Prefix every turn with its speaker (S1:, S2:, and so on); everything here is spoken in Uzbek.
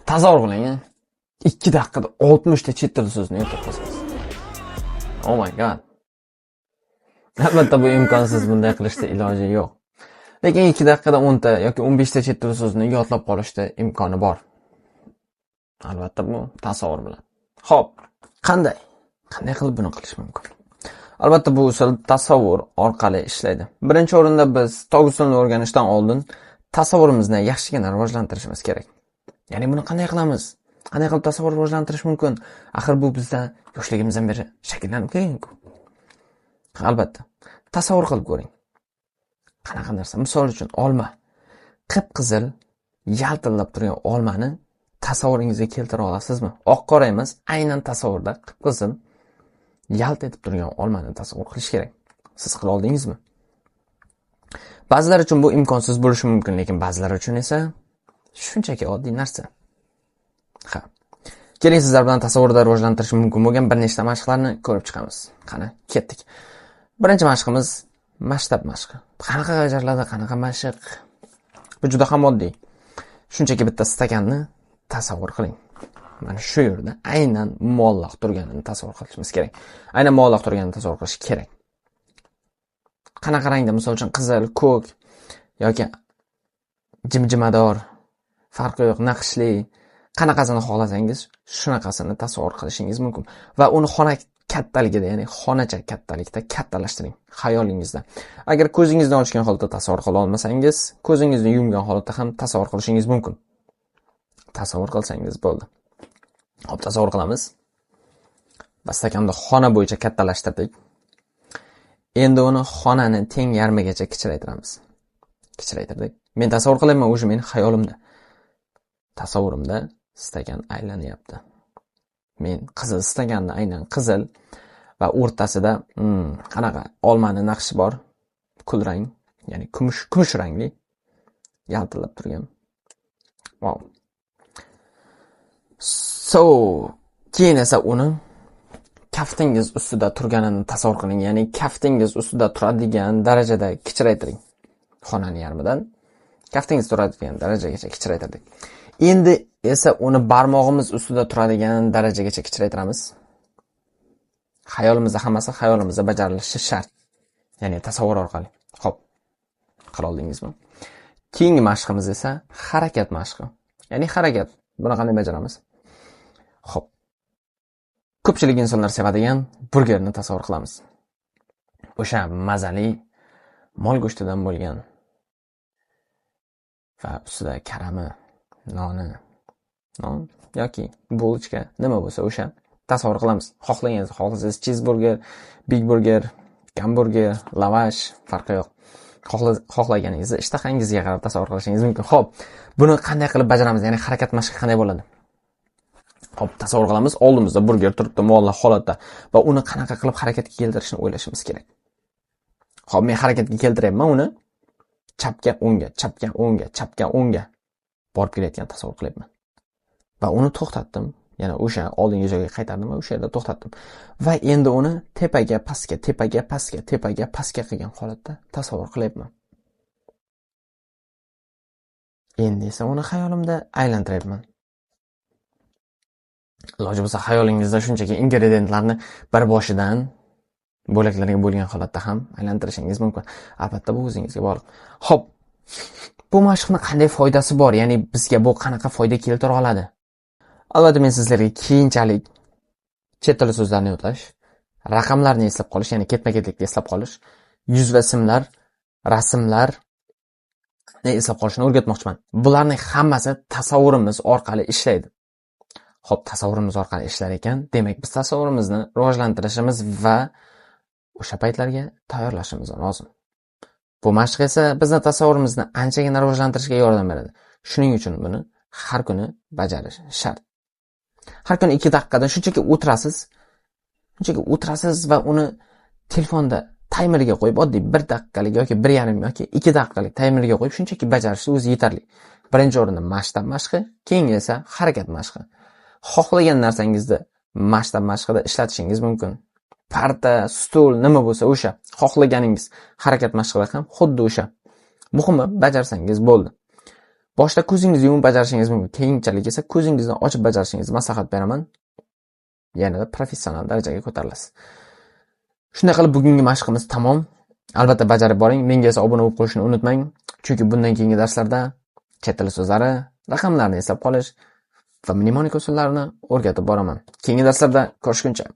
S1: Tasavvur qiling, 2 daqiqada 60 ta chet tili so'zini yodlab qolsangiz. Oh my God. Albatta bu imkonsiz, bunday qilishda iloji yo'q. Lekin 2 daqiqada 10 ta yoki 15 ta chet tili so'zini yodlab qolishda imkoni bor. Albatta bu tasavvur bilan. Xo'p, qanday? Qanday qilib buni qilish mumkin? Albatta bu usul tasavvur orqali ishlaydi. Birinchi o'rinda biz to'g'ri usulni o'rganishdan oldin tasavvurimizni yaxshigina rivojlantirishimiz kerak. Ya'ni buni qanday qilamiz? Qanday qilib tasavvur rivojlantirish mumkin? Axir bu bizda yoshligimizdan beri shakllanib kelgan-ku. Albatta. Tasavvur qilib ko'ring. Qanaqa narsa? Misol uchun olma. Qip-qizil, yaltillab turgan olmani tasavvuringizga keltira olasizmi? Oq qora emas, aynan tasavvurda qip-qizil yalt etib turgan olmani tasavvur qilish kerak. Siz qila oldingizmi? Ba'zilar uchun bu imkonsiz bo'lishi mumkin, lekin ba'zilar uchun esa shunchaki oddiy narsa. Ha. Keling, sizlar bilan tasavvurda rivojlantirish mumkin bo'lgan bir nechta mashqlarni ko'rib chiqamiz. Qani, ketdik. Birinchi mashqimiz masshtab mashqi. Qanaqa bajariladi, qanaqa mashq? Bu juda ham oddiy. Shunchaki bitta stakanni tasavvur qiling. Mana shu yerda aynan muallaq turganini tasavvur qilishimiz kerak. Aynan muallaq turganini tasavvur qilish kerak. Qanaqa rangda? Misol uchun qizil, ko'k yoki jimjimador, farqi yo'q, naqshli, qanaqasini xohlasangiz, shunaqasini tasavvur qilishingiz mumkin. Va uni xona kattaligida, ya'ni xonacha kattalikda kattalashtiring xayolingizda. Agar ko'zingizni ochgan holatda tasavvur qila olmasangiz, ko'zingizni yumgan holatda ham tasavvur qilishingiz mumkin. Tasavvur qilsangiz bo'ldi. Xo'p, tasavvur qilamiz. Va stakanni xona bo'yicha kattalashtirdik. Endi uni xonani teng yarmigacha kichraytiramiz. Kichraytirdik. Men tasavvur qilyapman, o'sha meni xayolimda. Tasavvurimda stakan aylanyapti. Men qizil stakanni, aynan qizil va o'rtasida qanaqa olmani naqshi bor, kulrang, ya'ni kumush rangli yaltillab turgan. Wow. So, keyin esa uni kaftingiz ustida turganini tasavvur qiling, ya'ni kaftingiz ustida turadigan darajada kichraytiring. Xonani yarmidan kaftingiz turadigan darajagacha kichraytirdik. Endi esa uni barmog'imiz ustida turadigan darajagacha kichraytiramiz. Xayolimizda, hammasi xayolimizda bajarilishi shart. Ya'ni tasavvur orqali. Xo'p. Qila oldingizmi? Keyingi mashqimiz esa harakat mashqi. Ya'ni harakat. Buni qanday bajaramiz? Xo'p. Ko'pchilik insonlar sevadigan burgerni tasavvur qilamiz. O'sha mazali mol go'shtidan bo'lgan va ustida karami, noni, non yoki булочка, nima bo'lsa o'sha tasavvur qilamiz. Xohlagangiz, xohlasangiz cheeseburger, big burger, gamburger, lavash, farqi yo'q. Xohlaganingizni ishtahangizga qarab tasavvur qilishingiz mumkin. Xo'p, buni qanday qilib bajaramiz? Ya'ni harakat mashqi qanday bo'ladi? Xo'p, tasavvur qilamiz, oldimizda burger turibdi muallaq holatda va uni qanaqa qilib harakatga keltirishni o'ylashimiz kerak. Xo'p, men harakatga keltiryapman uni. Chapga, o'ngga, chapga, o'ngga, chapga, o'ngga borib kelayotgan tasavvur qilyapman. Va uni to'xtatdim. Yana o'sha oldingi joyga qaytardim va o'sha yerda to'xtatdim. Va endi uni tepaga, pastga, tepaga, pastga, tepaga, pastga qilgan holatda tasavvur qilyapman. Endi esa uni xayolimda aylantiryapman. Iloji bo'lsa xayolingizda shunchaki ingrediyentlarni bir boshidan bo'laklarga bo'lgan holatda ham aylantirishingiz mumkin. Albatta bu o'zingizga bog'liq. Xo'p, bu mashqni qanday foydasi bor? Ya'ni bizga bu qanaqa foyda keltira oladi? Albatta men sizlarga keyinchalik chet tili so'zlarini yodlash, raqamlarni eslab qolish, ya'ni ketma-ketlikda eslab qolish, yuz va simlar, rasmlar eslab qolishni o'rgatmoqchiman. Bularning hammasi tasavvurimiz orqali ishlaydi. Xo'p, tasavvurimiz orqali ishlar ekan, demak biz tasavvurimizni rivojlantirishimiz va o'sha paytlarga tayyorlashimiz lozim. Bu mashq esa bizni tasavvurimizni anchagina rivojlantirishga yordam beradi. Shuning uchun buni har kuni bajarish shart. Har kuni 2 daqiqadan shunchaki o'tirasiz, shunchaki o'tirasiz va uni telefonda taymerga qo'yib, oddiy 1 daqiqalik yoki 1,5 yoki 2 daqiqalik taymerga qo'yib shunchaki bajarishni o'zi yetarli. Birinchi o'rinda masshtab mashqi, keyingi esa harakat mashqi. Xohlagan narsangizni masshtab mashqida ishlatishingiz mumkin. Parta, stul, nima bo'lsa o'sha xohlaganingiz harakat mashqida ham xuddi o'sha. Muhimi bajarsangiz bo'ldi. Boshda ko'zingizni yumib bajarishingiz mumkin, keyinchalik esa ko'zingizni ochib bajarishingizni maslahat beraman. Yanada professional darajaga ko'tarilasiz. Shunday qilib bugungi mashqimiz tamom. Albatta bajarib boring. Menga esa obuna bo'lib qo'yishni unutmang, chunki bundan keyingi darslarda chet tili so'zlari, raqamlarni eslab qolish va mnemonika usullarini o'rgatib boraman. Keyingi darslarda ko'rishguncha.